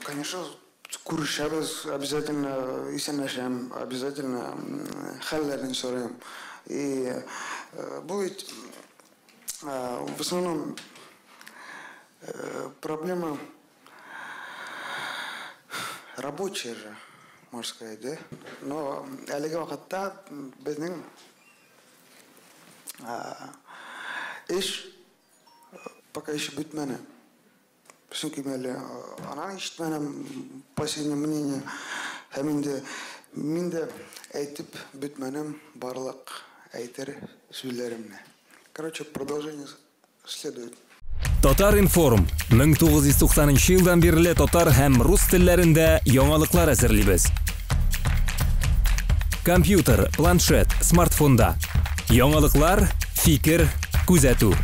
Конечно, күрешәбез, обязательно исәнләшәм, обязательно хәлләрен сорыйм. И бу бит в основном проблема рабочая же, можно сказать, да? Но әлеге вакытта безнең эш пока еще бетмәде. Чөнки мин әле анан ишетмәдем последнее мнение. Һәм инде мин дә әйтеп бетмәдем барлык әйтер сүзләремне. Короче, продолжение следует. Татар-информ 1990 елдан бирле татар һәм рус телләрендә яңалыклар әзерлибез. Компьютер, планшет, смартфонда. Яңалыклар, фикер, күзәтү.